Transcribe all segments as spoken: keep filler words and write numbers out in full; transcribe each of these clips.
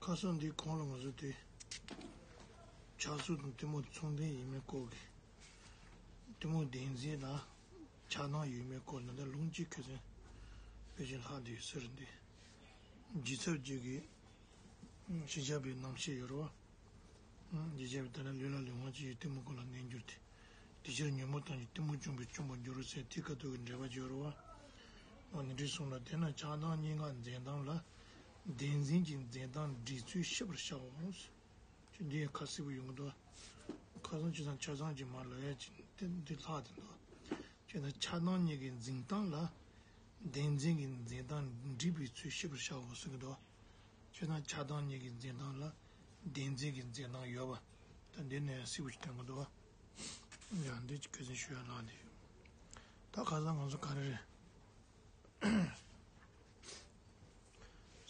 ཁ་སང་འདིའི་གོང་ལ་ང་ཚོ་དེ་ཕྱག་སྲོལ་དང་གཏུམ་མོ་ཚོང་ལྡན་ཡིན་མིན་སྐོར་གྱི། གཏུམ་མོ་བདེན་འཛིན་དང་ཆགས་སྡང་ཡོད་མེད་སྐོར་ནི་ད་ལུང་གཅིག་ཁ་སང་དཔེ་ཆ་ལྷག་བསྡད་ཡོད་ཟེར་འདི། ལྗིད་ཚབས་ཅིག་གིས་ཤེས་བྱ་པའི་རྣམ་ཤེས་ཡོད་རེད་བ། ལྗིད་ཚབས་པའི་ད་ནི་ལུས་ལ་ལུས་དབང་ཅིག་ཡོད། གཏུམ་མོ་སྐོར་ལ་གནས་འགྱུར་ཏེ། དེ་ཕྱིར་ཉོན་མོངས་དང་ནི་གཏི་མུག་བཅོམ་པས་བཅོམ་པར་འགྱུར་རོ་ཟེར་དེ་ཁ་ཐུག་གི་འགྲེལ་པ་བརྗོད་རོ་བ། འོ་ནི་འདྲའི་གསུང་ལ་དེ་ན་ཆགས་སྡང་གཉིས་ཀ་འཛིན་སྟངས་ལ། བདེན་འཛིན་གྱི་འཛིན་སྟངས་འདྲིས་ཚུལ་ཤེས་པར་བྱའོ། ཅི་འདི་ཡང་ཁ་གསལ་པོ་ཡོང་གི་འདུག་ཁ་སང་ཆ་ཚང་ཆ་ཚང་གྱི་མ་ལ་ཡ་ཅི་འདི་འདི་ལྷག་དེ་འདུག་ཅེ་ན་ཆགས་སྡང་གཉིས་ཀྱི་འཛིན་སྟངས་ལ། བདེན་འཛིན་གྱི་འཛིན་སྟངས་འདྲིས་པའི་ཚུལ་ཤེས་པར་བྱའོ་གསུང་གི་འདུག་ཅེ་ན་ཆགས་སྡང་གཉིས་ཀྱི་འཛིན་སྟངས་ལ། བདེན་འཛིན་གྱི་འཛིན་སྟངས་ཡོད་པ། ད་འདི་ནས་ཡང་གསལ་པོ་ཞིག་སྟོན་གི་འདུག་ཡང་འདི་ཅི་ཁ་སང་ཞུ་ཡ་ལྷག་དེ་ཡོད། ད་ཁ་སང་ང་ཚོ་ག་རེ་རེད།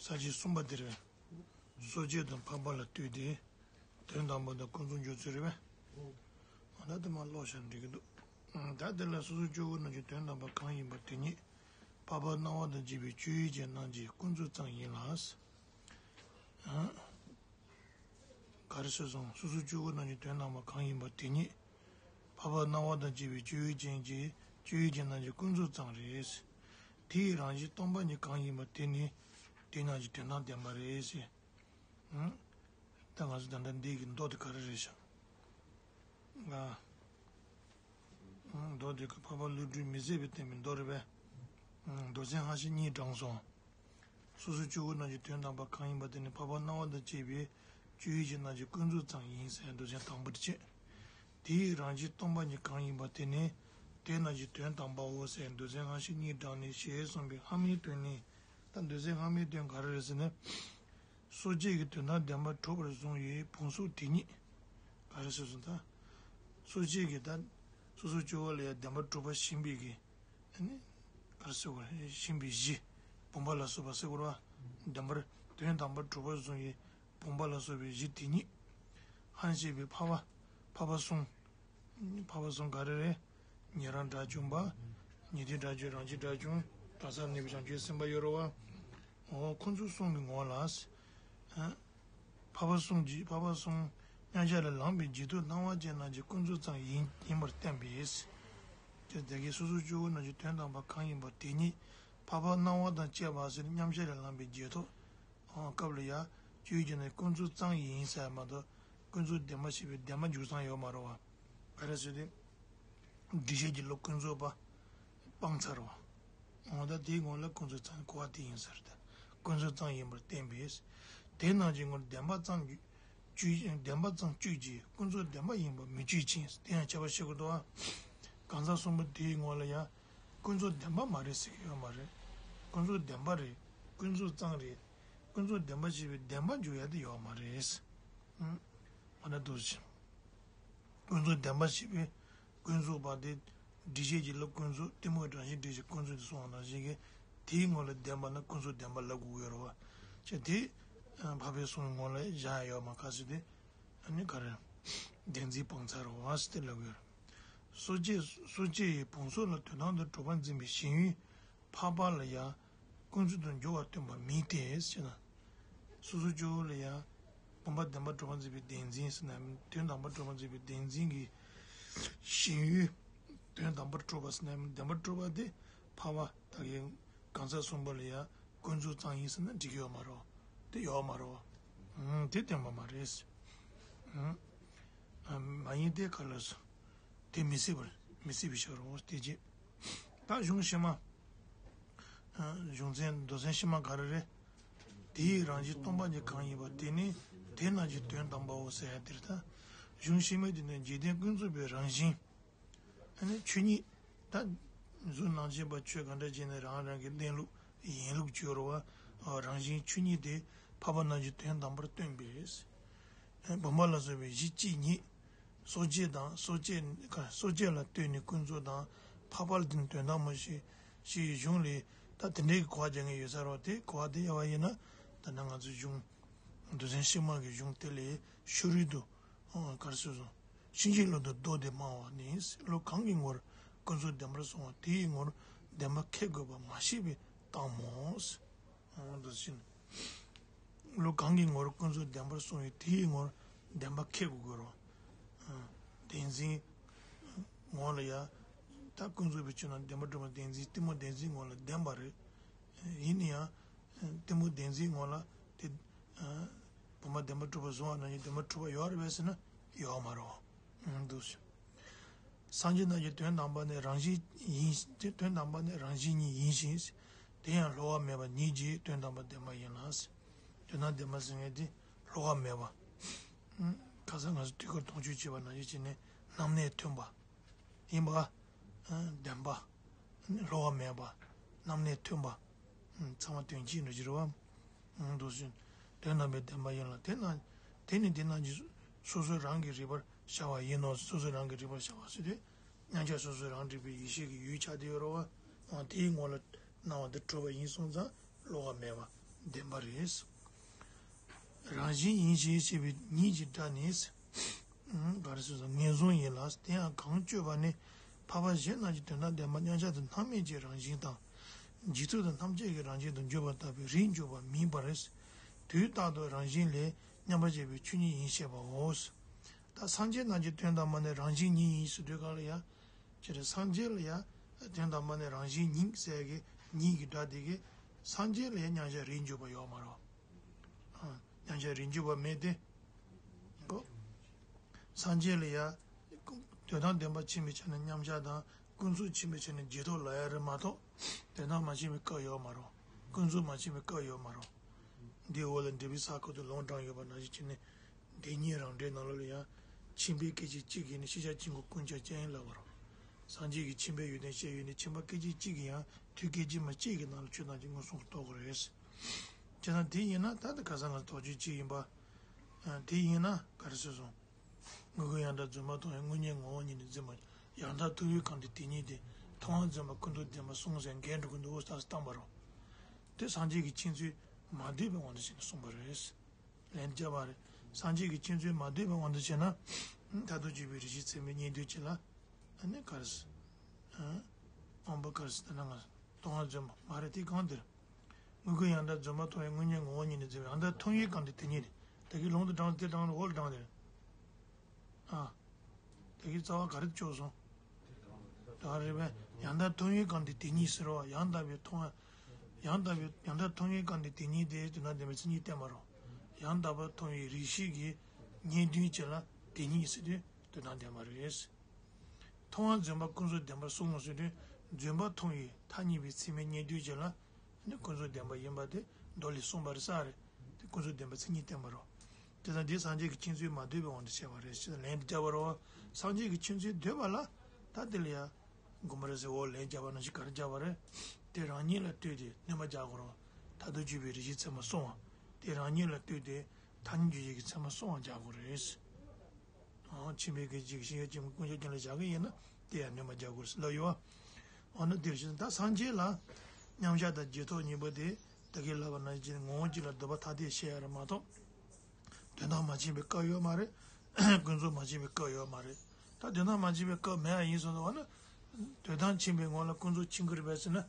ས་བཅད་གསུམ་པ་དེ་རེད། གསོ་དཔྱད་དང་འཕགས་པ་ལ་ལྟོས་ཏེ། དོན་དམ་པ་དང་ཀུན་རྫོབ་འཇོག་ཚུལ་རེད་པས། ད་དེ་མ་ཀློག་བྱ་འགྲིག་གི་འདུག་ད་དེ་ལ་སོ་སོ་སྐྱེ་བོ་རྣམས་ཀྱི་དོན་དམ་པ་གང་ཡིན་པ་དེ་ཉིད། འཕགས་པ་སྣང་བ་དང་བཅས་པའི་སྤྱོད་ཡུལ་ཅན་རྣམས་ཀྱི་ཀུན་རྫོབ་ཙམ་ཡིན་ལ། ག་རེ་ཟེར་སོང་། སོ་སོ་སྐྱེ་བོ་རྣམས་ཀྱི་དོན་དམ་པ་གང་ཡིན་པ་དེ་ཉིད། འཕགས་པ་སྣང་བ་དང་བཅས་པའི་སྤྱོད་ཡུལ་ཅན་གྱི་སྤྱོད་ཡུལ་ཅན་རྣམས་ཀྱི་ཀུན་རྫོབ་ཙམ་རེད། དེའི་རང་བཞིན་སྟོང་པ་ཉིད་གང་ཡིན་པ་དེ་ནི་དེ་རྣམས་ཀྱི་དོན་དམ་བདེན་པ་རེད། ད་ང་ཚོ་ད་ལྟ་འདི་གི་མདོ་དེ་ག་རེ་རེད་ཤག་མདོ་དེ་གི་འཕགས་པ་ཀླུ་སྒྲུབ་མི་ཟད་པས་བསྟན་པའི་མདོ་རེད་པས། མདོ་ཚན་ཧ་ཤེ་གཉིས་དྲངས་སོང་། སོ་སོ་སྐྱེ་བོ་རྣམས་ཀྱི་དོན་དམ་པ་གང་ཡིན་པ་དེ་ནི་འཕགས་པ་སྣང་བ་དང་བཅས་པའི་སྤྱོད་ཡུལ་ཅན་རྣམས་ཀྱི་ཀུན་རྫོབ་ཙམ་ཡིན་ཟེར་མདོ་ཚན་དང་པོ་དེ་བྱས། དེའི་རང་བཞིན་སྟོང་པ་ཉིད་གང་ཡིན་པ་དེ་ནི་དེ་རྣམས་ཀྱི་དོན་དམ་པའོ་ཟེར་མདོ་ཚན་ཧ་ཤེ་གཉིས་དྲངས་ནས་ཞེས་གསུངས་པའི་སྔ་མའི་དོན་ནི། ད་མདོ་ཚན་སྔ་མའི་དོན་ག་རེ་རེད་ཟེར་ན། སོ་སྐྱེ་གི་དོན་དམ་བདེན་པར་གྲུབ་པར་བཟུང་བའི་བུམ་སོགས་དེ་ཉིད། ག་རེ་ཟེར་སོང་ད། སོ་སྐྱེ་གི་ད། སོ་སོ་སྐྱེ་བོ་ལ་ཡང་བདེན་པར་གྲུབ་པ་བཞིན་པའི་གི། ཨ་ནི། ག་རེ་ཟེར་བ་རེད། བཞིན་པའི་གཞི། བུམ་པ་ལ་སོགས་པ་ཟེར་བ་རེད་བ། བདེན་པར་དོན་དམ་པར་གྲུབ་པར་བཟུང་བའི་བུམ་པ་ལ་སོགས་པའི་གཞི་དེ་ཉིད། ཧ་ཞེས་པའི་འཕགས་པ། འཕགས་པ་གསུམ། འཕགས་པ་གསུམ་ག་རེ་རེད། ཉན་རང་དགྲ་བཅོམ་པ། ཉན་ཐོས་དགྲ་བཅོམ། རང་རྒྱལ་དགྲ་བཅོམ། དགྲ་ཟར་གནས་པའི་བྱང་ཆུབ་སེམས་དཔའ་ཡོད་རེད་བ། འོ་ཁོ་ཚོ་གསུམ་གྱི་ངོ་ལ། འཕགས་པ་གསུམ་གྱིས་འཕགས་པ་གསུམ་མཉམ་གཞག་ལས་ལངས་པའི་རྗེས་ཐོབ་སྣང་བ་ཅན་རྣམས་ཀྱི་ཀུན་རྫོབ་ཙམ་ཡིན་ཡིན་པར་བསྟན་པས། དེ་དེ་གའི་སོ་སོ་སྐྱེ་བོ་རྣམས་ཀྱི་དོན་དམ་པ་གང་ཡིན་པ་དེ་ཉིད་འཕགས་པ་སྣང་བ་དང་བཅས་པ་ཟེར་མཉམ་གཞག་ལས་ལངས་པའི་རྗེས་ཐོབ། སྐབས་ལ་ཡང་སྤྱོད་ཡུལ་ཅན་ནི་ཀུན་རྫོབ་ཙམ་ཡིན་ཟེར་མ་གཏོགས་ཀུན་རྫོབ་བདེན་པ་ཞེས་པའི་བདེན་པ་འཇུག་སྟངས་ཡོད་མ་རེད་བ། ག་རེ་ཟེར་དུས། འགྲེལ་བཤད་ཀྱི་བློ་ཀུན་རྫོབ་པ་སྤངས་ཚར་བ། འོ་ད་དེའི་ངོ་ལ་ཀུན་རྫོབ་ཙམ་གོ་བ་དེ་ཡིན་ཟེར་ཏེ། ཀུན་རྫོབ་ཙམ་ཡིན་པར་བསྟན་པས། དེ་རྣམས་ཀྱི་ངོར་བདེན་པ་ཙམ་གྱི་སྤྱོད་བདེན་པ་ཙམ་སྤྱོད་ཀྱི་ཀུན་རྫོབ་བདེན་པ་ཡིན་པ་མི་སྤྱོད་ཅིང་དེ་ཡང་ཁྱབ་པ་ཤེས་དགོས་འདུག་བ། གང་ཟག་གསུམ་པོ་དེའི་ངོ་ལ་ཡང་ཀུན་རྫོབ་བདེན་པ་མ་རེད་ཟེར་གྱི་ཡོད་མ་རེད། ཀུན་རྫོབ་བདེན་པ་རེད། ཀུན་རྫོབ་ཙམ་རེད། ཀུན་རྫོབ་བདེན་པ་ཞེས་པའི་བདེན་པ་འཇུག་ཡ་དེ་ཡོད་མ་རེད། ཨང་། འོ་ན་འདུག་སེ། ཀུན་རྫོབ་བདེན་པ་ཞེས་པའི་ཀུན་རྫོབ་པ་དེ། འགྲེལ་བཤད་ཀྱི་བློ་ཀུན་རྫོབ་གཏི་མུག་རང་བཞིན་འགྲེལ་བྱེད་ཀུན་རྫོབ་དེ་གསུངས་པ་ནང་བཞིན་གྱི། དེའི་ངོ་ལ་བདེན་པ་ན་ཀུན་རྫོབ་བདེན་པ་ལབ་དགོས་ཀྱི་ཡོད་རེད་བ། བྱས་དེ། འཕགས་པའི་གསུང་གི་ངོ་ལ་བཞག་ཡ་ཡོད་མ་ཁ་ཟེར་ཏེ། ཨ་ནི་ག་རེ། བདེན་འཛིན་སྤངས་ཚར་བ་ཟེར་ཏེ་ལབ་ཀྱི་ཡོད་རེད། སོ་སྐྱེ་སོ་སྐྱེ་ཡི་བུམ་སོགས་ལ་དོན་དམ་དུ་གྲུབ་པར་འཛིན་པའི་ཞེན་ཡུལ་འཕགས་པ་ལ་ཡང་ཀུན་རྫོབ་ཏུ་འགྱུར་བར་སྟོན་པ་མིན་ཏེ་ཟེར་ན། སོ་སོ་སྐྱེ་བོ་ལ་ཡང་བུམ་པ་བདེན་པར་གྲུབ་པར་འཛིན་པའི་བདེན་འཛིན་ཟེར་ན་དོན་དམ་པར་གྲུབ་པར་འཛིན་པའི་བདེན་འཛིན་གྱི་ཞེན་ཡུལ་དོན་དམ་པར་གྲུབ་པ་ཟེར་ན་བདེན་པར་གྲུབ་པ་དེ་འཕགས་པ་ད་གའི་གང་ཟག་གསུམ་པོ་ལ་ཡང་ཀུན་རྫོབ་ཙམ་ཡིན་ཟེར་ན་འགྲིག་གི་ཡོད་མ་རེད། དེ་ཡོད་མ་རེད། ཨང་། དེ་བདེན་པ་མ་རེད། ཨང་། མ་ཡིན་ཏེ་ག་ལ་སོ། དེ་མི་སྲིད་པར་མི་སྲིད་པའི་ཕྱིར་རོ། དེ་རྗེས། ད་གཞུང་ཕྱི་མ། གཞུང་ཚན་མདོ་ཚན་ཕྱི་མ་ག་རེ་རེད། དེའི་རང་བཞིན་སྟོང་པ་ཉིད་གང་ཡིན་པ་དེ་ནི་དེ་རྣམས་ཀྱི་དོན་དམ་པའོ་ཟེར་ཡ་དེ་རེད་ད། གཞུང་ཕྱི་མའི་དེ་ནི་འཇིག་རྟེན་ཀུན་རྫོབ་པའི་རང་བཞིན། ཨ་ནི་ཆོས་ཉིད། ད། གཟུགས་སྣང་མཁྱེན་པ་ཆོས་གང་འདྲ་བྱས་ནས་རང་རང་གི་གནས་ལུགས་ཡིན་ལུགས་བརྗོད་རོ་བ། རང་བཞིན་ཆོས་ཉིད་དེ་འཕགས་པ་རྣམས་ཀྱི་དོན་དམ་པར་སྟོན་པས། བུམ་པ་ལ་སོགས་པའི་གཞི་གཅིག་ཉིད། སོ་སྐྱེ་དང་སོ་སྐྱེ་སོ་སྐྱེ་ལ་ལྟོས་ནས་ཀུན་རྫོབ་དང་འཕགས་པ་ལ་ལྟོས་ནས་དོན་དམ་མོ་ཞེས་ཞེས་གཞུང་ལས་ད་དེ་འདྲའི་གོ་བ་རྒྱག་མཁན་ཡོད་ས་རེད་བ། དེ་གོ་བ་དེ་ཡག་པ་ཡིན་ན་ད་ནང་ང་ཚོའི་གཞུང་མདོ་ཚན་ཕྱི་མ་གི་གཞུང་དེ་ལས་ཤུལ་རིང་དུ་ག་རེ་ཟེར་སོང་། ཕྱིན་ཅི་ལོག་ཏུ་ལྡོག་སྟེ་སྨྲ་བ་ནི། བློ་གང་གི་ངོར་ཀུན་རྫོབ་བདེན་པར་གསུངས་པ་དེའི་ངོར་བདེན་པ་ཁེགས་དགོས་པ་མ་ཤེས་པའི་གཏམ་མོ། འོ་འདི་ཕྱིན། བློ་གང་གི་ངོར་ཀུན་རྫོབ་བདེན་པར་སོང་བའི་དེའི་ངོར་བདེན་པ་ཁེགས་དགོས་རོ། བདེན་འཛིན་ངོ་ལ་ཡ། ད་ཀུན་རྫོབ་པའི་ཆོས་རྣམས་བདེན་པར་གྲུབ་པ་བདེན་འཛིན་གཏི་མུག་བདེན་འཛིན་ངོ་ལ་བདེན་པ་རེད། ཡིན་ན་ཡང་། གཏི་མུག་བདེན་འཛིན་ངོ་ལ་དེ། བུམ་པ་བདེན་པར་གྲུབ་པ་བཟུང་བ་ནང་བཞིན་བདེན་པར་གྲུབ་པ་ཡོད་རེད་པས་ཟེར་ན་ཡོད་མ་རེད། འདུག་ཟེར། སངས་རྒྱས་རྣམས་ཀྱི་དོན་དམ་པ་ནི་རང་བཞིན་ཡིན། དོན་དམ་པ་ནི་རང་བཞིན་ཉིད་ཡིན་ཞིང་། དེ་ཡང་སླུ་བ་མེད་པ་ཉིད་ཀྱིས་དོན་དམ་པ་བདེན་པ་ཡིན་ལ། དོན་དམ་བདེན་པ་ཟེར་མཁན་དེ་སླུ་བ་མེད་པ། ཁ་སང་ང་ཚོ་དུས་འཁོར་དོན་བཅུ་བྱས་པ་ནང་བཞིན་བྱས་ནས་རྣམ་གནས་མཐུན་པ། ཡིན་པ། བདེན་པ། སླུ་བ་མེད་པ། རྣམ་གནས་མཐུན་པ། ཚང་མ་དོན་གཅིག་འདྲ་ཅིག་རེད་བ། འདུག་ཟེར། དོན་དམ་པའི་བདེན་པ་ཡིན་ལ་དེ་རྣམས། དེ་ནི་དེ་རྣམས་ཀྱིས་སོ་སོ་རང་གིས་རིག་པར་བྱ་བ་ཡིན་ནོ། སོ་སོ་རང་གིས་རིག་པར་བྱ་བ་ཟེར་དུས། མཉམ་གཞག་སོ་སོ་རང་རིག་པའི་ཡེ་ཤེས་ཀྱི་ཡུལ་ཆགས་བསྡད་ཡོད་རེད་བ། འོ་དེའི་ངོ་ལ་སྣང་བ་དེ་གྲུབ་པ་ཡིན་སོང་ཙང་སླུ་བ་མེད་པ་བདེན་པ་རེད། རང་བཞིན་ཡིན་ཞེས་བྱ་བའི་ཉིད་ཀྱི་སྒྲ་ནི། ག་རེ་ཟེར་སོང་། ངེས་བཟུང་ཡིན་ལ། དེ་ཡང་གང་སྤྱོད་པ་ནི་འཕགས་པ་གཞན་རྣམས་ཀྱི་དོན་དམ་བདེན་པ་མཉམ་གཞག་ཏུ་སྣང་མེད་ཀྱི་རང་བཞིན་དང་། རྗེས་ཐོབ་ཏུ་ཐམས་ཅད་ཀྱི་རང་བཞིན་དུ་འགྱུར་བ་ལྟ་བུའི་རིགས་འཇོག་པ་མིན་པར། དུས་རྟག་ཏུ་རང་བཞིན་ལས་མཉམ་པར་བཞག་པའི་ཆོས་ཉིད་ཡིན་ཞེས་པའོ། ད་སངས་རྒྱས་རྣམས་ཀྱི་དོན་དམ་པ་ནི་རང་བཞིན་ཉིད་ཡིན་ཟེར་དུས་གང་ལ་ཡ། ཅེས་སངས་རྒྱས་ལ་ཡ། དོན་དམ་པ་ནི་རང་བཞིན་ཉིད་ཟེར་གི་ཉིད་ཀྱི་སྒྲ་དེ་གི། སངས་རྒྱས་ལ་ཡ་མཉམ་གཞག་རིགས་འཇོག་པ་ཡོད་མ་རེད། མཉམ་གཞག་རིགས་འཇོག་པ་མེད་དེ། གོ། སངས་རྒྱས་ལ་ཡ། དོན་དམ་བདེན་པ་ཕྱིན་པའི་ཆ་ནས་མཉམ་གཞག་དང་ཀུན་རྫོབ་ཕྱིན་པའི་ཆ་ནས་རྗེས་ཐོབ་ལབ་ཡ་རེད་མ་གཏོགས། དོན་དམ་མ་ཕྱིན་པའི་སྐབས་ཡོད་མ་རེད། ཀུན་རྫོབ་མ་ཕྱིན་པའི་སྐབས་ཡོད་མ་རེད། འདིའི་འོག་ལ་འགྲེལ་པའི་ས་ཁུལ་དུ་ལུང་དྲངས་ཡོད་པ་ནང་བཞིན་བྱས་ནས། བདེན་གཉིས་རང་འགྲེལ་ནང་ལོགས་ལ་ཡང་། ཕྱིན་པའི་སྐད་ཅིག་གཅིག་གིས་ནི་ཤེས་བྱ་ཅན་གྱི་ཀུན་ཁྱབ་ཅན་ལབ་པ་རེད། སངས་རྒྱས་ཀྱི་ཕྱིན་པའི་ཡོན་ཏན་བཤད་ཡོད་ནི་ཕྱིན་པ་སྐད་ཅིག་གཅིག་གིས་ཡང་དུས་སྐད་ཅིག་མ་གཅིག་གི་ནང་ལ་ཆོས་ཐམས་ཅད་མངོན་སུམ་རྟོགས་དགོས་རེད། བྱས་ཙང་དེ་ཡིན་ན་ད་ལྟ་ཁ་སང་ང་ཚོ་དོགས་གཅོད་བྱས་ཡིན་པ། དེ་ཡིན་ན་ག་རེ་ཟེར་སོང་། དངོས་ཀུན་ཡང་དག་རྫུན་མ་མཐོང་བས་དངོས་གཉེན་ངོ་བོ་ཉིད་ནི་འཛིན་པ། ཡང་དག་མཐོང་བས་གང་སྟེ་དེ་ཉིད་དེ། མཐོང་བ་རྫུན་པ་ཀུན་རྫོབ་བདེན་པར་གསུངས་ཟེར་འགལ་འགྲོ་གི་འདུག་ཟེར་བསྟན་པ་རེད། དེ་སངས་རྒྱས་ཀྱི་མཁྱེན་ཚུལ་མ་ལྡོག་པའི་དབང་དུ་བྱས་ནས་གསུངས་པ་རེད། ལན་རྒྱབ་པ་རེད། སངས་རྒྱས་ཀྱི་མཁྱེན་ཚུལ་མ་ལྡོག་པའི་དབང་དུ་བྱས་ན། མཐར་ཐུག་དཔྱོད་པའི་རིགས་ཤེས་ཚད་མའི་རྙེད་དོན་ཅིག་ལ། ཨ་ནི་ག་རེ་ཟེར། ཨ། དབང་པོ་ག་རེ་ཟེར་ད་ན་ང་མཐོང་བ་རྫུན་པ་མ་རེད་དེ་གང་དེར། དངོས་ཀུན་ཡང་དག་རྫུན་མ་མཐོང་བས་དངོས་གཉེན་ངོ་བོ་ཉིད་ནི་འཛིན་པ། ཡང་དག་མཐོང་བས་གང་སྟེ་དེ་ཉིད་དེ། ད་གིན་ལུང་དུ་དྲངས་དེ་དྲངས་འོག་ལ་དྲངས་དེ། ཨ། དེ་གི་རྩ་བ་ག་རེ་འཇོག་སོང་། ད་རེད་པས། ཡང་དག་མཐོང་བས་གང་སྟེ་དེ་ཉིད་ཟེར་བ། ཡང་དག་པའི་མཐོང་བ། ཡང་དག་པའི་ཡང་དག་མཐོང་བས་གང་སྟེ་དེ་ཉིད་དེ་དོན་དམ་བདེན་པའི་མཚན་ཉིད་བསྟན་པ་རེད། ཡང་དག་པར་མཐོང་བའི་རིགས་ཤེས་ཀྱི་རྙེད་དོན་ཅིག་ལ་དེ་ཉིད་ཟེར་དུས་དོན་དམ་བདེན་པ་རེད། མཐོང་བ་རྫུན་པ་ཀུན་རྫོབ་བདེན་པར་གསུངས་ཟེར་དུས་རྫུན་པ་མཐོང་བའི་ཐ་སྙད་པའི་ཚད་མའི་རྙེད་དོན་ཅིག་ལ། ནི་ཀུན་རྫོབ་བདེན་པ་ཡིན་པ་དེ་མདོ་ལས་གསུངས་པ་རེད་ས་རེད། དེ་ཀུན་རྫོབ་བདེན་པའི་མཚན་ཉིད་བསྟན་པ་རེད། དེ་དང་དེ་སངས་རྒྱས་ཀྱི་མཁྱེན་ཚུལ་མ་ལྡོག་པའི་དབང་དུ་བྱས་པ་རེད་ཅེས་ལན་དུ་བརྒྱབ་པ་རེད། སངས་རྒྱས་ཀྱི་མཁྱེན་ཚུལ་ལྡོག་པ་ལ་ད་དེ་ལ་ཡ། དགོངས་པ་རེད་ཟེར་འོག་ལན་བརྒྱབ་པ་ནང་བཞིན་ག་རེ་བརྒྱབ་པ་རེད། དེ་རང་ཉིད་ལ་ལྟོས་ཏེ་བསྣོན་པ་རྒྱག་དགོས་རེད། མཐར་ཐུག་དཔྱོད་པའི་རིགས་ཤེས་ཚད་མ་གསུམ་པ། དེ་རང་ཉིད་ལ་ལྟོས་ཏེ་ཐ་སྙད་དཔྱོད་བྱེད་ཀྱི་ཚད་མ་གསུམ་པ་རྒྱག་དགོས་རེད། ཨང་། ཕྱིན་པའི་སྐད་ཅིག་ཤེས་བྱ་ཅན་ཀུན་ཁྱབ་ཅན་ལ་བཞག་གི་ཡིན་ན་དེ་ཡང་བསྣོན་པ་རྒྱག་དགོས་ལབ་ཡོད་པ། འོ་ན་འདིར་བྱས་ན་ད་སངས་རྒྱས་ལ་མཉམ་གཞག་དང་རྗེས་ཐོབ་གཉིས་པོ་དེ་ད་གིན་ལབ་པ་ནང་བཞིན་ངོ་བོ་གཅིག་ལ་ལྡོག་པ་ཐ་དད་བཤད་ཡ་རེད་མ་གཏོགས། དོན་དམ་མ་ཕྱིན་པའི་སྐབས་ཡོད་མ་རེད། ཀུན་རྫོབ་མ་ཕྱིན་པའི་སྐབས་ཡོད་མ་རེད། ད་དོན་དམ་མ་ཕྱིན་པའི་སྐབས་མེད་པ་ཡིན་སོང་ཙང་། འོ་ན་དོན་དམ་ཕྱིན་པའི་ངོ་ལ་ཀུན་རྫོབ་ཕྱིན་གྱི་རེད་པས་ཟེར་ན།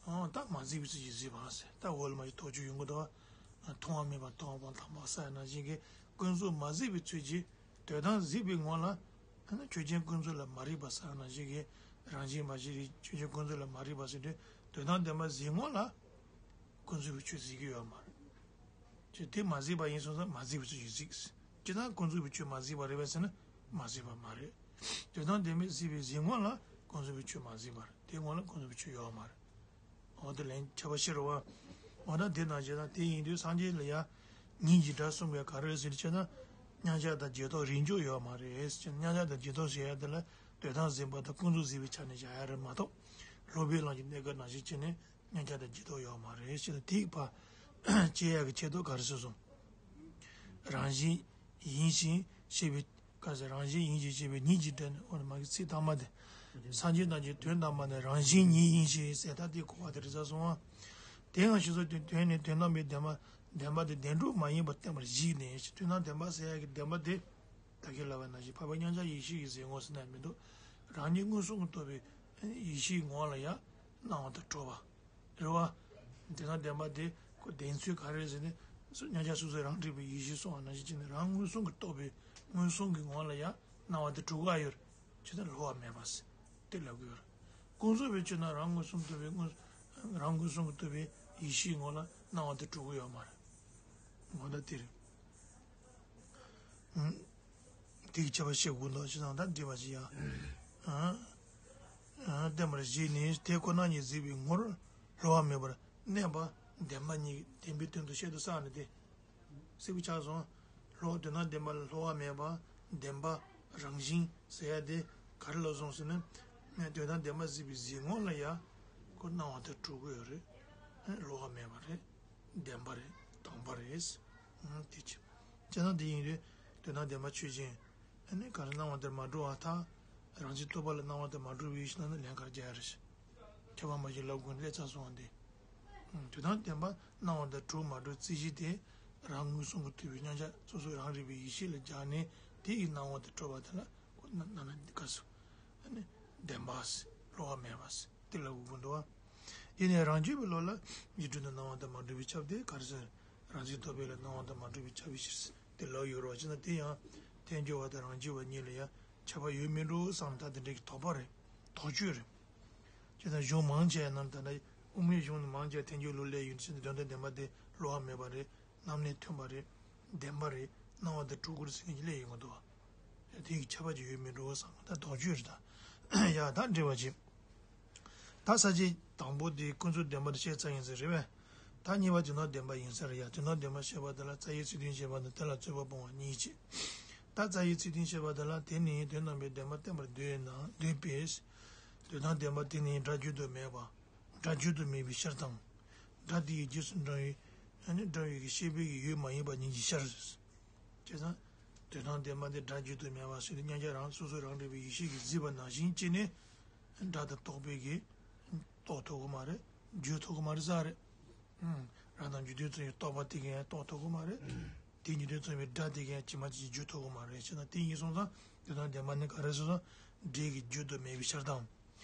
ཨང་། ད་མ་གཟིགས་པའི་ཚུལ་གྱིས་གཟིགས་པ་ཟེར། ད་འོག་ལ་མ་ཞིག་དོགས་གཅོད་ཡོང་གི་འདུག་པ། མཐོང་བ་མེད་པར་མཐོང་བ་དང་མ་ཟེར་ནང་བཞིན་གྱི་ཀུན་རྫོབ་མ་གཟིགས་པའི་ཚུལ་གྱིས་དོན་དམ་གཟིགས་པའི་ངོ་ལ། ཨ་ནི་ཆོས་ཅན་ཀུན་རྫོབ་ལ་མ་རིག་པ་ཟེར་ནང་བཞིན་གྱི་རང་བཞིན་མ་གཞི་རིག་ཆོས་ཅན་ཀུན་རྫོབ་ལ་མ་རིག་པ་ཟེར་དུས་དོན་དམ་བདེན་པ་གཟིགས་ངོ་ལ་ཀུན་རྫོབ་པའི་ཆོས་གཟིགས་ཀྱི་ཡོད་མ་རེད། ཅེས་དེ་མ་གཟིགས་པ་ཡིན་སོང་ཙང་མ་གཟིགས་པའི་ཚུལ་གྱིས་གཟིགས། ཅི་ལྟར་ཀུན་རྫོབ་པའི་ཆོས་མ་གཟིགས་པ་རེད་པས་ཟེར་ན་མ་གཟིགས་པ་མ་རེད། དོན་དམ་བདེན་པས་གཟིགས་པའི་གཟིགས་ངོ་ལ་ཀུན་རྫོབ་པའི་ཆོས་མ་གཟིགས་པ་རེད། དེ་ངོ་ལ་ཀུན་རྫོབ་པའི་ཆོས་ཡོད་མ་རེད། འོ་དེ་ལན་ཁྱབ་པ་ཤེས་རོགས། འོ་ན་དེ་ནང་བཞིན་ན་དེ་ཡིན་དུས་སངས་རྒྱས་ལ་ཡང་ཉིད་ཀྱི་སྒྲ་གསུངས་པའི་ག་རེ་ཟེར་ཅེ་ན། མཉམ་གཞག་དང་རྗེས་ཐོབ་རིགས་འཇོག་ཡོད་མ་རེད་ཅེ་ན། མཉམ་གཞག་དང་རྗེས་ཐོབ་ཟེར་ཡ་དེ་ལ་དོན་དམ་གཟིགས་པ་དང་ཀུན་རྫོབ་གཟིགས་པའི་ཆ་ནས་བཞག་ཡ་རེད་མ་གཏོགས། སློབ་དཔོན་ལམ་གྱི་གནས་སྐབས་ནང་བཞིན་བྱས་ནས་མཉམ་གཞག་དང་རྗེས་ཐོབ་ཡོད་མ་རེད་ཅེ་ན། དེའི་བར་བཅད་ཡ་གི་ཆེད་དུ་ག་རེ་ཟེར་སོང་། རང་བཞིན་ཡིན་ཞིང་ཞེས་པའི། ག་ཟེར། རང་བཞིན་ཡིན་ཞེས་བཤད་པའི་ཉིད་ཀྱི་སྒྲ་ནི། འོ་ན་མ་གི་ཚིག་ཐ་མ་དེ། སངས་རྒྱས་རྣམས་ཀྱི་དོན་དམ་པ་ནི་རང་བཞིན་ཉིད་ཡིན་ཞེས་ཟེར། ད་དེ་གོ་བ་དེ་རེད་ས་སོང་བ། དེའང་ཞེས་སོགས་ཀྱི་དོན་ནི་དོན་དམ་པའི་བདེན་པ། བདེན་པ་དེ་བདེན་གྲུབ་མ་ཡིན་པར་བསྟན་པར་གཞིགས་ནས། དོན་དམ་བདེན་པ་ཟེར་ཡ་གི་བདེན་པ་དེ། ད་གིན་ལབ་པ་ནང་བཞིན་འཕགས་པ་མཉམ་གཞག་ཡེ་ཤེས་ཀྱི་གཟིགས་ངོ་ཟེར་ན་མི་འདུག་རང་ཉིད་མངོན་སུམ་དུ་རྟོགས་པའི་ཡེ་ཤེས་ངོ་ལ་ཡང་སྣང་བ་དང་གྲུབ་པ། རེད་བ། དེ་དང་ལྡན་པ་དེ་ཁོ་བདེན་ཚུལ་ག་རེ་ཟེར་ནས། སོ་མཉམ་གཞག་སོ་སོའི་རང་འབྲས་བུའི་ཡེ་ཤེས་གསུངས་པ་ནང་བཞིན་བྱས་ནས་རང་མངོན་སུམ་གྱིས་རྟོགས་པའི་མངོན་སུམ་གྱི་ངང་ལ་ཡང་སྣང་བ་དེ་གྲུབ་ཀྱི་ཡོད་རེད། ཇི་ལྟར་སླུ་བ་མེད་པ་ཟེར་དེ་ལབ་ཀྱི་ཡོད་རེད། ཀུན་རྫོབ་པའི་ཆོས་རྣམས་རང་མངོན་སུམ་རྟོགས་པའི་མངོན་རང་མངོན་སུམ་གྱིས་རྟོགས་པའི་ཡེ་ཤེས་ངང་ལ་སྣང་བ་དེ་གྲུབ་ཀྱི་ཡོད་མ་རེད། ངོ་མ་དེ་རེད། ཨང་། དེ་གི་ཁྱད་པར་བཤད་དགོས་འདུག་ཅི་ཙམ་ད་འདྲི་བ་ཞིག་ཡང་། ཨང་། ཨང་། བསྟན་པར་བཞེད་ནས་དེ་ཁོ་ན་ཉིད་གཟིགས་པའི་ངོར་སླུ་བ་མེད་པར་གནས་པ་བདེན་པ་ཉིད་བདེན་པའི་དོན་དུ་བཤད་དུ་བསམ་ནས་དེ། གཟིགས་པ་ཆགས་སོང་། སླུ་བ་དོན་དམ་བདེན་པ་ལ་སླུ་བ་མེད་པ་བདེན་པ་རང་བཞིན་ཟེར་ཡ་དེ་ག་རེ་ལ་སོང་ཟེར་ན། དོན་དམ་བདེན་པ་གཟིགས་པའི་གཟིགས་ངོ་ལ་ཡ་ཁོ་སྣང་བ་དེ་གྲུབ་ཀྱི་ཡོད་རེད། སླུ་བ་མེད་པ་རེད། བདེན་པ་རེད། དམ་པ་རེད། ཨང་། དེ་ཆེ། ཅེ་ན་དེ་ཡིན་དུས་དོན་དམ་བདེན་པ་ཆོས་ཅན། ཨ་ནི་ག་རེ་སྣང་བ་དེར་མ་གྲུབ་པར་ཐལ། རང་བཞིན་རྟོག་པ་ལ་སྣང་བ་དེར་མ་གྲུབ་པའི་ཕྱིར་ན་ནི་ལན་ག་རེ་རྒྱག་ཡ་རེད། ཁྱད་པར་མ་ཕྱེ་ལབ་དགོས་ནི་ལས་ཚར་སོང་བ་འདི། དོན་དམ་བདེན་པ་སྣང་བ་དེར་གྲུབ་མ་གྲུབ་རྩོད་གཞི་དེ་རང་མངོན་སུམ་གྱིས་རྟོགས་པའི་མཉམ་གཞག་སོ་སོའི་རང་རིག་པའི་ཡེ་ཤེས་ལ་སྦྱར་ནས་དེ་ཡི་སྣང་བ་དེ་གྲུབ་པ་དེ་ལ་ཁོ་ན་ན་ན་འདི་སྐབས་སུ། ཨ་ནི་བདེན་པ་ཟེར་སླུ་བ་མེད་པ་ཟེར་དེ་ལབ་དགོས་ཀྱི་འདུག་བ། དེ་ནས་རང་རྒྱུད་པའི་བློ་ལ་ཡིད་སྤྲུལ་དུ་སྣང་བ་དེར་མ་གྲུབ་པས་ཁྱབ་སྟེ་ག་རེ་ཟེར། རང་བཞིན་རྟོག་པས་ལ་སྣང་བ་དེར་མ་གྲུབ་པས་ཁྱབ་པའི་ཕྱིར་ཟེར་དེ་ལབ་ཡོད་རེད་བ། ཅེ་ན་དེ་ཡང་ཐལ་འགྱུར་བ་དང་རང་རྒྱུད་པ་གཉིས་ལ་ཡང་ཁྱད་པར་ཡོད་མིན་འགྲོ་བསམ་ད་དེ་འདྲའི་གི་དོགས་པ་རེད། དོགས་གཅོད་རེད། ཅེ་ན་གཞུང་མང་ཆེ་བ་རྣམས་ད་ལྟ་དབུ་མའི་གཞུང་ནི་མང་ཆེ་བ་ཐལ་འགྱུར་བློ་ལས་ཡོད་ཕྱིར་དོན་དམ་བདེན་པ་དེ་སླུ་བ་མེད་པ་རེད། རྣམ་གནས་མཐུན་པ་རེད། བདེན་པ་རེད། སྣང་བ་དེ་གྲུབ་ཀྱི་རེད་ཟེར་མཁན་གྱི་སླད་ཡོད་མི་འདུག་བ། དེ་ཡི་ཁྱད་པར་ཅིག་ཡོད་མིན་འགྲོ་བསམ་ད་དོགས་གཅོད་རེད་ད། ཡ་ད་འདྲི་བ་ཅིག་ད་ས་བཅད་དང་པོ་དེ་ཀུན་རྫོབ་བདེན་པར་བཤད་ཚར་ཡིན་ཟེར་རེད་པས། ད་གཉིས་པ་དོན་དམ་བདེན་པ་ཡིན་ཟེར་ཡ། དོན་དམ་བདེན་པ་བཤད་པ་དེ་ལ་རྩ་བའི་ཚིག་དོན་བཤད་པ་དང་དེ་ལ་རྩོད་པ་སྤོང་བ་གཉིས་བྱས། ད་རྩ་བའི་ཚིག་དོན་བཤད་པ་དེ་ལ་དེ་ནི་དོན་དམ་པའི་བདེན་པ་བསྟན་པར་འདོད་ན་འདོད་པས། དོན་དམ་བདེན་པ་དེ་ནི་སྒྲ་བརྗོད་དུ་མེད་པ། སྒྲ་བརྗོད་དུ་མེད་པའི་ཕྱིར་དང་། སྒྲ་དེ་ཡི་རྗེས་སུ་འབྲང་བའི་ཨ་ནི་འབྲང་བའི་གི་ཤེས་པའི་གི་ཡུལ་མ་ཡིན་པ་ཉིད་ཀྱི་ཕྱིར། བྱས་ཙང་། དོན་དམ་བདེན་པ་འདི་སྒྲ་བརྗོད་དུ་མེད་པ་ཟེར་ཏེ་མཉམ་གཞག་རང་སོ་སོའི་རང་འབྲས་བུའི་ཡེ་ཤེས་ཀྱིས་གཟིགས་པ་ནང་བཞིན་བྱས་ནས། སྒྲ་དང་རྟོག་པའི་གི་རྟོགས་ཐུབ་ཀྱི་མ་རེད། བརྗོད་ཐུབ་ཀྱི་མ་རེད་ཟེར་རེད། ཨང་། རང་དང་འཇུག་ལྡན་ཙམ་གྱི་རྟོག་པ་དེ་གས་རྟོགས་ཐུབ་ཀྱི་མ་རེད། དེ་འཇུག་ལྡན་ཙམ་པའི་སྒྲ་དེ་གས་ཇི་མ་ཇི་བཞིན་བརྗོད་ཐུབ་ཀྱི་མ་རེད། བྱས་ན་དེ་ཡིན་སོང་ཙང་དོན་དམ་བདེན་པ་ནི་ག་རེ་ཟེར་ན་སྒྲ་གི་བརྗོད་དུ་མེད་པའི་ཕྱིར་དང་།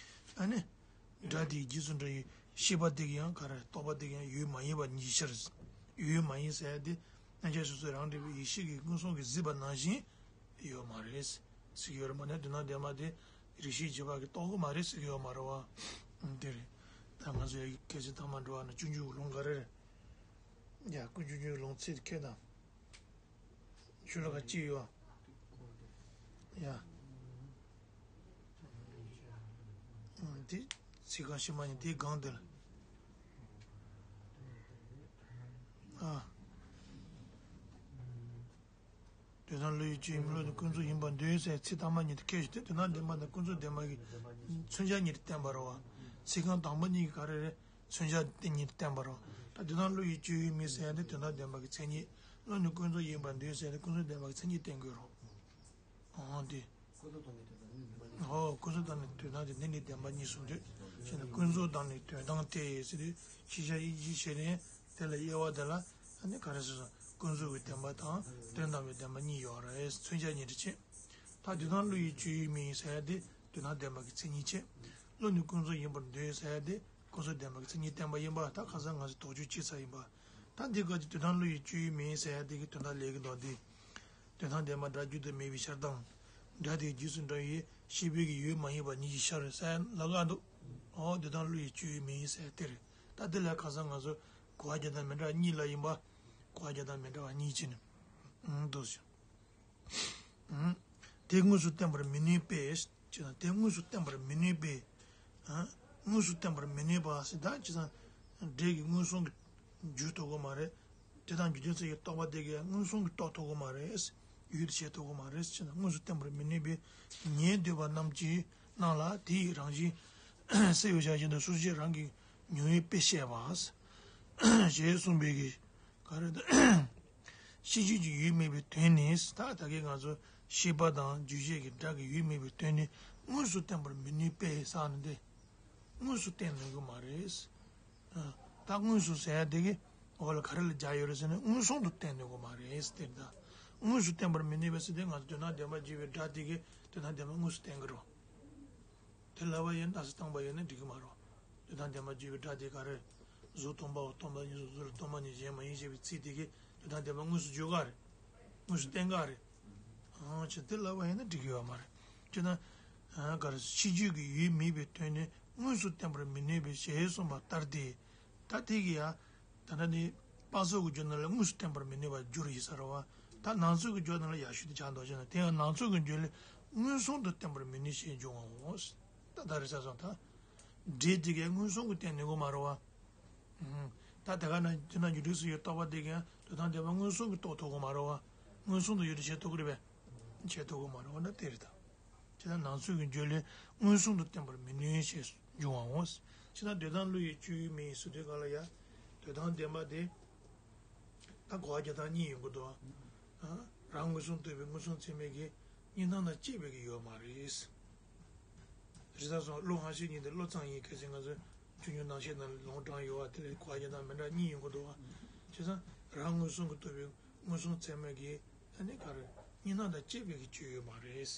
ཨ་ནི། སྒྲ་དེའི་རྗེས་སུ་འབྲང་བའི་ཤེས་པ་དེ་གས་ཡང་ག་རེ་རྟོག་པ་དེ་གས་ཡང་ཡུལ་མ་ཡིན་པ་ཉིད་ཀྱི་ཕྱིར། ཡུལ་མ་ཡིན་ཟེར་ཡ་དེ་མཉམ་གཞག་སོ་སོའི་རང་འབྲས་བུའི་ཡེ་ཤེས་ཀྱིས་མངོན་སུམ་གྱིས་གཟིགས་པ་ནང་བཞིན་ཡོད་མ་རེད་ཟེར་གྱི་ཡོད་རེད། མ་ནས་དོན་དམ་བདེན་པ་དེ་རིགས་ཤེས་བྱེད་པ་གིས་རྟོགས་ཀྱི་མ་རེད་ཟེར་གྱི་ཡོད་མ་རེད་བ། དེ་རེད། ད་ང་ཚོ་ཡ་གི་སྐད་ཆ་ཐ་མ་འགྲོ་བ་ན་སྤྱོད་འཇུག་ལུང་ག་རེ་རེད། ཡ་ཀུན་སྤྱོད་འཇུག་ལུང་ཚིག་ཁྱེད་དང་། ཆོས་ལ་ཁ་ཅིག་ཡོད། ཡ། འདི་ཚིག་རྐང་ཕྱི་མ་ཡིན་དེའི་སྒང་དེར། ཨ། དོན་དམ་བློ་ཡི་སྤྱོད་ཡུལ་བློ་ནི་ཀུན་རྫོབ་ཡིན་པར་འདོད་ཟེར་ཚིག་དང་པོ་གཉིས་དེ་ཁྱད་ཞིག་སྟེ་དོན་དམ་བདེན་པ་དང་ཀུན་རྫོབ་བདེན་པ་གི་མཚོན་བྱ་གཉིས་དེ་བསྟན་པ་རེད་བ། ཚིག་རྐང་དང་པོ་གཉིས་ཀྱི་ག་རེ་རེད། མཚོན་བྱ་དེ་གཉིས་དེ་བསྟན་པ་རེད་བ། ད་དོན་དམ་བློ་ཡི་སྤྱོད་ཡུལ་མིན་ཟེར་ཡ་དེ་དོན་དམ་བདེན་པ་གི་མཚན་ཉིད། བློ་ནི་ཀུན་རྫོབ་ཡིན་པར་འདོད་ཟེར་ཡ་དེ་ཀུན་རྫོབ་བདེན་པ་གི་མཚན་ཉིད་བསྟན་དགོས་རེད། ཨོ་དེ། ཀུན་རྫོབ་དང་ནི་མེད་པ་ཉིད། ཨོ་ཀུན་རྫོབ་དང་ནི་དོན་དམ་དེ་འདི་ནི་བདེན་པ་གཉིས་སུ་འདོད། ཞེ་ན་ཀུན་རྫོབ་དང་ནི་དོན་དམ་སྟེ་ཟེར་དུས་ཤེས་བྱ་ཡིད་ཀྱི་བྱེད་ལས་དེ་ལ་དབྱེ་བ་དེ་ལ་ཨ་ནི་ག་རེ་ཟེར་སོང་ཀུན་རྫོབ་ཀྱི་བདེན་པ་དང་དོན་དམ་པའི་བདེན་པ་གཉིས་ཡོད་རེད། མཚོན་བྱ་གཉིས་རེ་ཆེ། ད་དོན་དམ་བློ་ཡི་སྤྱོད་ཡུལ་མིན་ཟེར་ཡ་དེ་དོན་དམ་བདེན་པ་གི་མཚན་ཉིད་ཆེ། བློ་ནི་ཀུན་རྫོབ་ཡིན་པར་འདོད་ཟེར་ཡ་དེ་ཀུན་རྫོབ་བདེན་པ་གི་མཚན་ཉིད་བསྟན་པ་ཡིན་པ་ད་ཁ་སང་ང་ཚོས་དོགས་གཅོད་བྱས་ཚར་ཡིན་པ། ད་འདི་སྐབས་ཀྱི་དོན་དམ་བློ་ཡི་སྤྱོད་ཡུལ་མིན་ཟེར་ཡ་དེ་གི་དོན་དག་ལས་ཀྱི་མདོ་འདི། དོན་དམ་བདེན་པ་སྒྲ་བརྗོད་དུ་མེད་པའི་ཕྱིར་དང་། སྒྲ་དེའི་རྗེས་སུ་འབྲང་བའི་ཤེས་པའི་གི་ཡུལ་མ་ཡིན་པ་ཉིད་ཀྱི་ཕྱིར་ཟེར་ལབ་ག་འདུག་ཨོ་དོན་དམ་བློ་ཡི་སྤྱོད་ཡུལ་མིན་ཟེར་དེ་རེད། ད་འདི་ལ་ཁ་སང་ང་ཚོ་གོ་བ་རྒྱག་སྟངས་མི་འདྲ་གཉིས་ལ་ཡིན་པ། གོ་བ་རྒྱག་སྟངས་མི་འདྲ་བ་གཉིས་བྱས་ནས། ཨང་འདུག་ཟེར། ཨང་། དེ་དངོས་སུ་བསྟན་པར་མི་ནུས་པས། ཅེ་ན་དེ་དངོས་སུ་བསྟན་པར་མི་ནུས་པས། ཨང་། དངོས་སུ་བསྟན་པར་མི་ནུས་པ་ཟེར་ད་ཅི་ཙམ་འབྲས་ཀྱི་མངོན་སུམ་གྱིས་བརྗོད་ཐུབ་ཀྱི་མ་རེད། དེ་དང་རྒྱུ་མཚན་ཡི་རྟོག་པ་དེ་གས་མངོན་སུམ་གྱིས་རྟོགས་ཐུབ་ཀྱི་མ་རེད། ཡུལ་དུ་བྱེད་ཐུབ་ཀྱི་མ་རེད་ཅེ་ན་དངོས་སུ་བསྟན་པར་མི་ནུས་པས། ཉན་འདོད་པ་རྣམས་ཀྱི་རྣམས་ལ་དེ་ཡི་རང་བཞིན་གསལ་བའི་ཆ་བཞིན་དུ་སོ་སྐྱེ་རང་གི་མྱོང་བའི་དཔེ་བཤད་པ། ཞེས་གསུངས་པའི་གི་ག་རེ་ད། ཤེས་བྱེད་ཀྱི་ཡུལ་མེད་པའི་དོན་ནི་ད་ད་གིན་ང་ཚོ་ཤེས་པ་དང་རྗོད་བྱེད་ཀྱི་སྒྲ་གི་ཡུལ་མེད་པའི་དོན་ནི་དངོས་སུ་བསྟན་པར་མི་ནུས་པས་ཟེར་ནི་འདི། དངོས་སུ་བསྟན་ནུས་ཀྱི་མ་རེད། ཨ། ད་དངོས་སུ་ཟེར་ཡ་དེ་གི་འོག་ལ་ག་རེ་ལ་སྦྱར་ཡོད་རེད་ཟེར་ན་མངོན་སུམ་དུ་བསྟན་ནུས་ཀྱི་མ་རེད་ཟེར་ད། དངོས་སུ་བསྟན་པར་མི་ནུས་པས་ཟེར་དེ་ང་ཚོ་དོན་དམ་བདེན་པ་བརྗོད་པའི་སྒྲ་དེ་གི་དོན་དམ་བདེན་པ་དངོས་སུ་བསྟན་གི་རེད། དེ་ལབ་པ་ཡིན་ན་སུ་བཏང་པ་ཡིན་ན་འགྲིག་གི་མ་རེད། དོན་དམ་བདེན་པ་བརྗོད་པའི་སྒྲ་དེ་ག་རེ། གཟུགས་སྟོང་པའོ། སྟོང་པ་ཉིད་གཟུགས་གཟུགས་ལ་སྟོང་པ་ཉིད་གཞན་མ་ཡིན་ཞེས་པའི་ཚིག་དེ་གིས་ དོན་དམ་བདེན་པ་དངོས་སུ་བརྗོད་ག་རེད། དངོས་སུ་བསྟན་ག་རེད། ཨང་ཅི་དེ་ལབ་པ་ཡིན་ན་འགྲིག་གི་ཡོད་མ་རེད། ཅི་ན། ཨང་ག་རེ་ཕྱི་རྒྱུད་ཀྱི་ཡུལ་མེད་པའི་དོན་ནི་དངོས་སུ་བསྟན་པར་མི་ནུས་པའི་ཞེས་གསུངས་པ་ལྟར་ཏེ། ད་དེ་གི་ཡ། ད་ལྟ་ནི་དཔག་ཚད་ཀྱི་རྒྱུད་ནང་ལ་དངོས་སུ་བསྟན་པར་མི་ནུས་པར་འགྱུར་ཡིན་ས་རེད་བ། ད་ནང་ཚོད་ཀྱི་རྒྱུད་ནང་ལ་ཡར་ཞུ་དེ་ཆགས་འདུག་ཅེ་ན་དེ་ཡང་ནང་ཚོད་ཀྱི་རྒྱུད་ལས་མངོན་སུམ་དུ་བསྟན་པར་མི་ནུས་ཞེས་འབྱུང་བའོ། ད་ད་རེས་ས་སོང་ད། འགྲེལ་དེ་གས་མངོན་སུམ་གྱིས་བསྟན་ནུས་ཀྱི་མ་རེད་བ། ད་དེ་ག་ན་དེ་ན་རྒྱུ་འབྲས་སུ་ཡོད་རྟོག་པ་དེ་གས་དོན་དམ་བདེན་པ་མངོན་སུམ་གྱིས་རྟོགས་ཐུབ་ཀྱི་མ་རེད་བ། མངོན་སུམ་དུ་ཡོད་དུ་བྱེད་ཐུབ་ཀྱི་རེད་པས། བྱེད་ཐུབ་ཀྱི་མ་རེད་བ་ན་དེ་རེད་ད། ཇི་ལྟར་ནང་ཚོད་ཀྱི་རྒྱུད་ལས་མངོན་སུམ་དུ་བསྟན་པར་མི་ནུས་ཞེས་འབྱུང་བའོ། ཇི་ལྟར་འདོད་དང་བློ་ཡི་སྤྱོད་ཡུལ་མིན་ཟེར་དུས་ག་ལ་ཡ། འདོད་དང་བདེན་པ་དེ། ད་གོ་བ་རྒྱག་སྟངས་གཉིས་ཡོང་གི་འདུག་ཨ། རང་མངོན་སུམ་རྟོགས་པའི་མངོན་སུམ་ཚད་མས་ཀྱི་གཉིས་སྣང་དང་བཅས་པའི་གི་ཡོད་མ་རེད། རི་ས་སོང་བློ་ཧ་ཤེས་ཉིད་དེ་བློ་ཙམ་ཡིན། གལ་སྲིད་ང་ཚོས་ཆུང་ཆུང་ནང་བཤད་ནང་ལོང་དྲངས་ཡོད་བ་དེ་ལས་གོ་བ་རྒྱག་སྟངས་མི་འདྲ་གཉིས་ཡོང་གི་འདུག་ཨ། བྱས་ཙང་རང་མངོན་སུམ་གྱིས་རྟོགས་པའི་མངོན་སུམ་ཚད་མས་ཀྱི་ཨ་ནི་ག་རེ་གཉིས་སྣང་དང་བཅས་པའི་གི་སྤྱོད་ཡུལ་མ་རེད།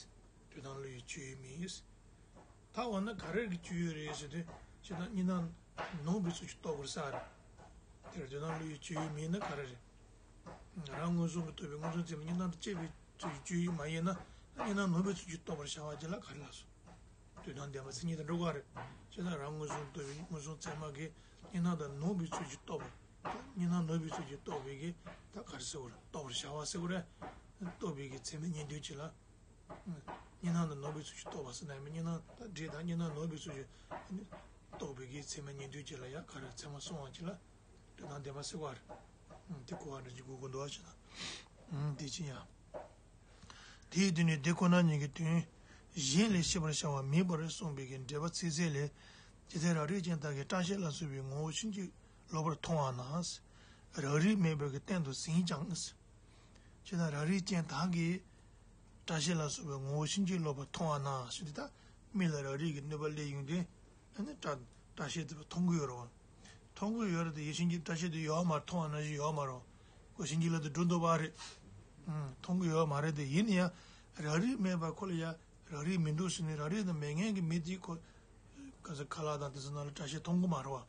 འདོད་དང་བློ་ཡི་སྤྱོད་ཡུལ་མིན། ད་འོ་ན་ག་རེ་གི་སྤྱོད་ཡུལ་རེད་ཟེར་དུས་ཇི་ལྟར་གཉིས་སྣང་ནོར་བུའི་ཚུལ་གྱིས་རྟོགས་པར་བྱ་རེད། དེར་འདོད་དང་བློ་ཡི་སྤྱོད་ཡུལ་མིན་ན་ག་རེ་རེད། རང་མངོན་སུམ་གྱིས་རྟོགས་པའི་མངོན་སུམ་ཚད་མས་གཉིས་སྣང་དང་བཅས་པའི་ཚུལ་གྱིས་སྤྱོད་ཡུལ་མ་ཡིན་ན་གཉིས་སྣང་ནོར་བུའི་ཚུལ་གྱིས་རྟོགས་པར་བྱ་བ་ཅིག་ལ་ག་རེ་ལབ་སོང་། འདོད་དང་ལྡན་པ་མཚན་ཉིད་དང་འགྲོ་ག་རེད། ཇི་ལྟར་རང་མངོན་སུམ་རྟོགས་པའི་མངོན་སུམ་ཚད་མ་གིས་གཉིས་སྣང་དང་ནོར་བུའི་ཚུལ་གྱིས་རྟོགས་པ། གཉིས་སྣང་ནོར་བུའི་ཚུལ་གྱིས་རྟོགས་པའི་གི་ད་ག་རེ་ཟེར་དགོས་རེད། རྟོགས་པར་བྱ་བ་ཟེར་དགོས་རེད། རྟོགས་པའི་གི་ཚད་མས་ཉིད་འདོད་ཅིག་ལ། གཉིས་སྣང་དང་ནོར་བུའི་ཚུལ་གྱིས་རྟོགས་པ་ཟེར་ན་ཡང་མིན། གཉིས་སྣང་ད་འདྲེས་དང་གཉིས་སྣང་ནོར་བུའི་ཚུལ་གྱིས་རྟོགས་པའི་གི་ཚད་མས་ཉིད་འདོད་ཅིག་ལ་ཡང་ག་རེ་ཚད་མ་སོང་བ་ཅིག་ལ་འདོད་དང་ལྡན་པ་ཟེར་བ་རེད། དེ་གོ་བ་འདྲ་ཅིག་དགོས་ཀྱི་འདུག་བ་ཅིག་ན། དེ་ཅི་ཡང་། དེའི་དོན་ནི་དེ་ཁོ་ན་ཉིད་ཀྱི་དོན་གཞན་ལས་ཤེས་པར་བྱ་བ་མེད་པར་གསུངས་པའི་གི་འགྲེལ་པ་ཚིག་གསལ་ལས། ཇི་ལྟར་རང་རིག་ཅན་དག་གིས་སྐྲ་ཤད་ལ་སོགས་པའི་ངོ་བོ་ཕྱིན་ཅི་ལོག་པར་མཐོང་བ་ན། རང་རིག་མེད་པའི་གི་སྟེང་དུ་ཟིན་ཀྱང་། ཇི་ལྟར་རང་རིག་ཅན་དག་གིས་སྐྲ་ཤད་ལ་སོགས་པའི་ངོ་བོ་ཕྱིན་ཅི་ལོག་པར་མཐོང་བ་ན་ཞེས་ཏེ། ད་མི་ལ་རང་རིག་གི་ནུས་པ་སླེབས་ཡོང་དུས་ཨ་ནི་སྐྲ་སྐྲ་ཤད་དེ་མཐོང་གི་ཡོད་རེད་བ། མཐོང་གི་ཡོད་རེད་དེ་ཡིན་ཕྱིན་ཅི་སྐྲ་ཤད་དེ་ཡོད་མ་རེད། མཐོང་བ་ནང་བཞིན་ཡོད་མ་རེད། ཁོ་ཕྱིན་ཅི་ལོག་ཏུ་འགྲོ་འདུག་པ་རེད། ཨང་མཐོང་གི་ཡོད་མ་རེད་དེ་ཡིན་ན་ཡང་རང་རིག་མེད་པ་ཁོ་ལ་ཡང་རང་རིག་མི་འདུག་ཟེར་ནས་རང་རིག་དང་མེད་མཁན་གྱི་མི་དེ་ཁོ་ག་ས་ཁ་ལག་དང་དེ་ཚོ་ནང་ལ་སྐྲ་ཤད་མཐོང་གི་མ་རེད་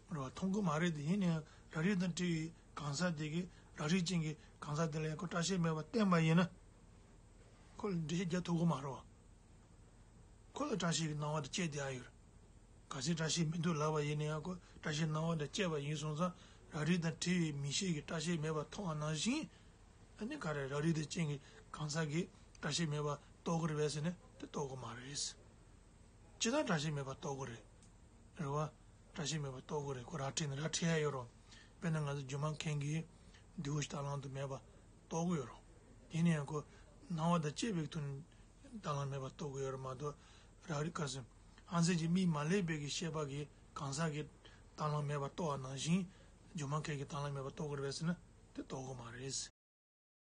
བ། རེད་བ། མཐོང་གི་མ་རེད་དེ་ཡིན་ནའང་རང་རིག་དང་བྲལ་བའི་གང་ཟག་དེ་གིས་རང་རིག་ཅན་གྱི་གང་ཟག་དེ་ལ་ཡང་ཁོ་སྐྲ་ཤད་མེད་པར་བསྟན་པ་ཡིན་ན། ཁོ་ལ་འགྲེལ་བཤད་རྒྱག་ཐུབ་ཀྱི་མ་རེད་བ། ཁོ་ལ་སྐྲ་ཤད་ཀྱི་སྣང་བ་དེ་སྐྱེས་བསྡད་ཡ་ཡོད་རེད། གལ་སྲིད་སྐྲ་ཤད་མི་འདུག་ལབ་པ་ཡིན་ན་ཡང་ཁོ་སྐྲ་ཤད་སྣང་བ་དེ་སྐྱེས་པ་ཡིན་སོང་ཙང་རང་རིག་དང་བྲལ་བའི་མིག་ཤེས་ཀྱིས་སྐྲ་ཤད་མེད་པར་མཐོང་བ་ནང་བཞིན། ཨ་ནི་ག་རེ་རང་རིག་དང་ཅན་གྱི་གང་ཟག་གིས་སྐྲ་ཤད་མེད་པར་རྟོགས་ཀྱི་རེད་པས་ཟེར་ན་དེ་རྟོགས་ཀྱི་མ་རེད། ཇི་ལྟར་སྐྲ་ཤད་མེད་པར་རྟོགས་ཀྱི་རེད། རེད་བ། སྐྲ་ཤད་མེད་པར་རྟོགས་ཀྱི་རེད། ཁོ་ར་འཕྲོད་ནས་ར་འཕྲོད་ཡ་ཡོད་རེད། དཔེར་ན་ང་ཚོ་སྒྱུ་མ་མཁན་གྱིས་རྡེའུ་ཞིག་རྟ་གླང་དུ་མེད་པར་རྟོགས་ཀྱི་ཡོད་རེད། དེ་ནས་ཡང་ཁོ་སྣང་བ་དང་བཅས་པའི་ཐོག་ནས་རྟ་གླང་མེད་པར་རྟོགས་ཀྱི་ཡོད་རེད་མ་གཏོགས་རང་རིག་ག་ཟེར། ཨ་མཚན་གྱི་མིག་མ་ལེགས་པའི་གི་ཤེས་པ་གིས་གང་ཟག་གིས་རྟ་གླང་མེད་པར་རྟོགས་པ་ནང་བཞིན་སྒྱུ་མ་མཁན་གྱིས་རྟ་གླང་མེད་པར་རྟོགས་ཀྱི་རེད་པས་ཟེར་ན་དེ་རྟོགས་ཀྱི་མ་རེད།